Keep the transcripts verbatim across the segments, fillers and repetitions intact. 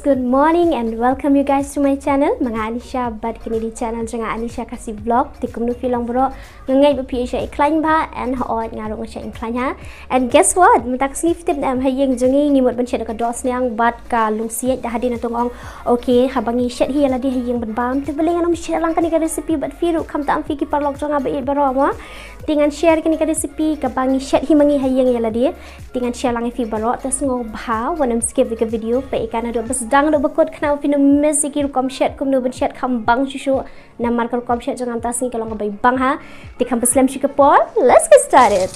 Good morning and welcome you guys to my channel. Ma nga Anisha bad kane ka dei channel jong nga, Anisha Khasi Vlog. Te kumno phi long baroh? Nga ngeit ba phi ïa shah ïa khlaiñ bha, and hooid nga ruh nga shah ïa khlaiñ ha. And guess what? Mynta ka sngi phi tip ne em, ha ïing jong ngi ngi mut ban shet da ka dohsniang bad ka lungsiej, da hadien nga ong, okay, haba ngi shet hi ïa lade ha ïing ban bam, te balei ngan ym shet lang kane ka recipe bad phi ruh, khamtam phi ki paralok jong nga ba ïeit baroh mo. Te ngan share kane ka recipe kaba ngi shet hi ma ngi ha ïing ïa lade. Te ngan share lang ïa phi baroh, te sngewbha wat nym skip ïa ka video, peit ïa ka naduh ba sdang haduh ba kut, khnang ba phin ym miss ïa ki rukom shet, kumno ban shet kham bang shuh shuh. Namar ka rukom shet jong nga mynta ka sngi ka long kaba ibang ha. Te kham pynslem shuh ka por, let's get started.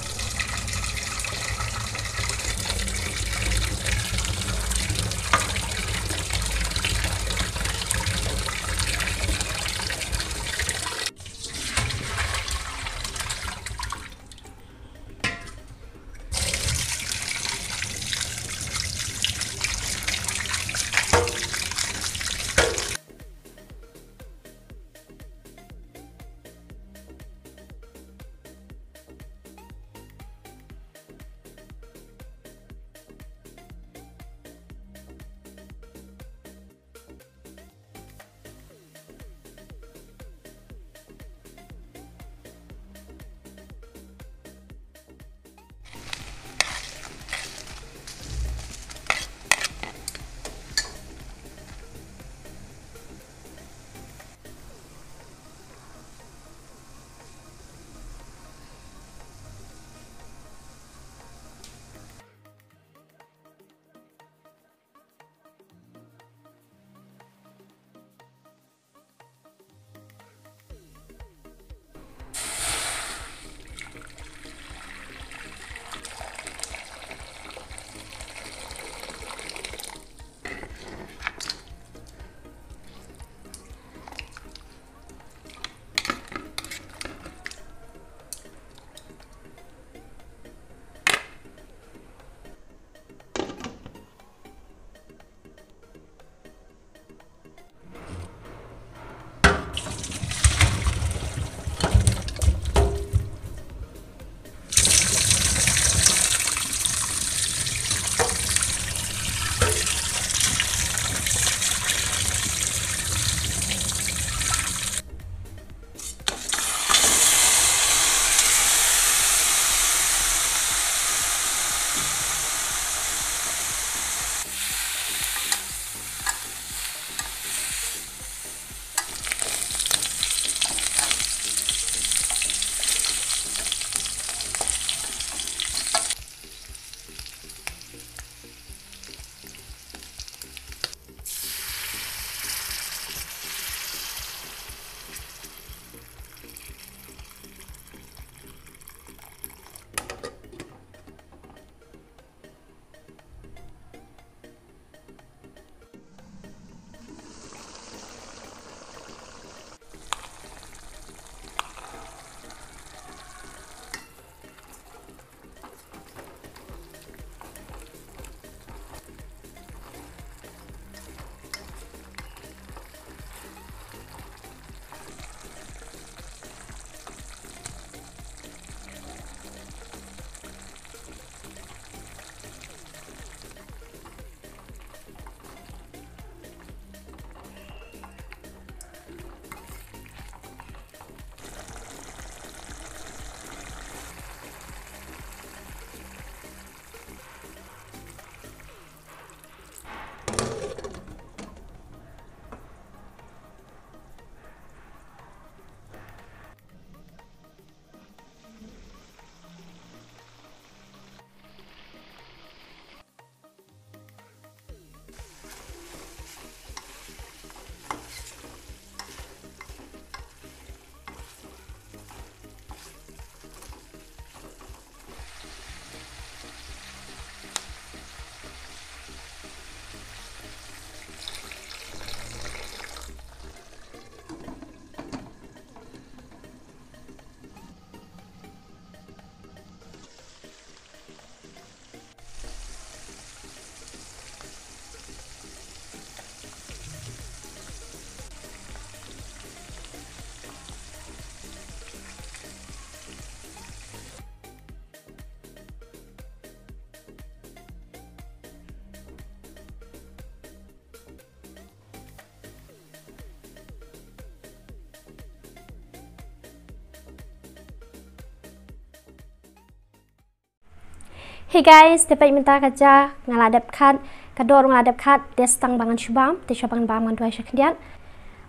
Hey guys, te peit mynta ka ja nga la dep khat, ka dor nga la dep khat, te tang ba ngan shu bam, te shuwa ba ngan bam ngan duwai sha khyndiat.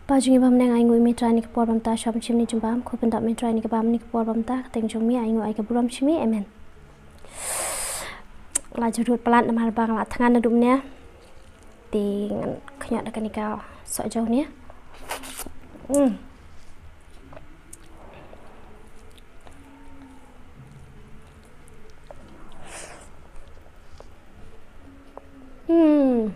Ba jong ngi ba mynne nga ainguh ïa me Trai ha kane ka por ba mynta shuwa ban shim ïa ka jingbam, khublei ïa me Trai ha kane ka bam ha kane ka por ba mynta, ka kyrteng jong me, ainguh ai ka burom sha me, amen. La jurut palat namar ba nga la thngan naduh mynne. Te ngan khñiot da kane ka sohjaw ne. Hmm. Hmm.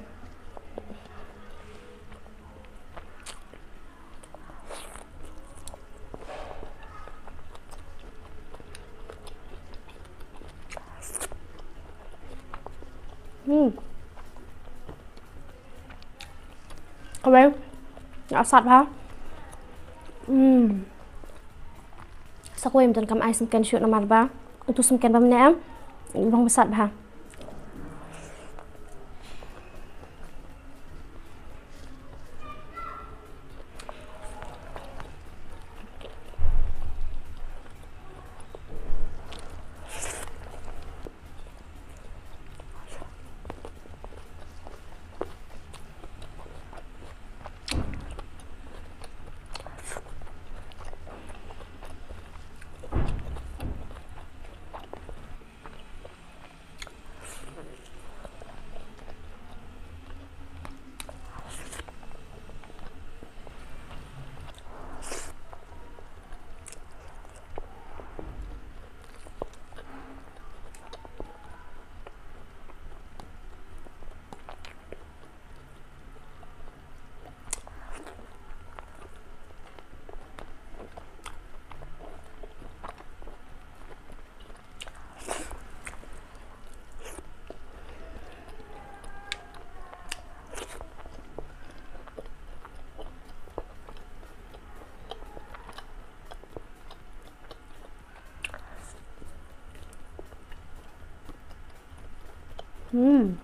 Hmm. Kawei. Nga sat bha. Hmm. Sa kawei mynta kam ai sngewken shuh namar ba utu sngewken ba mynne em. Long ba sat bha. Hmm.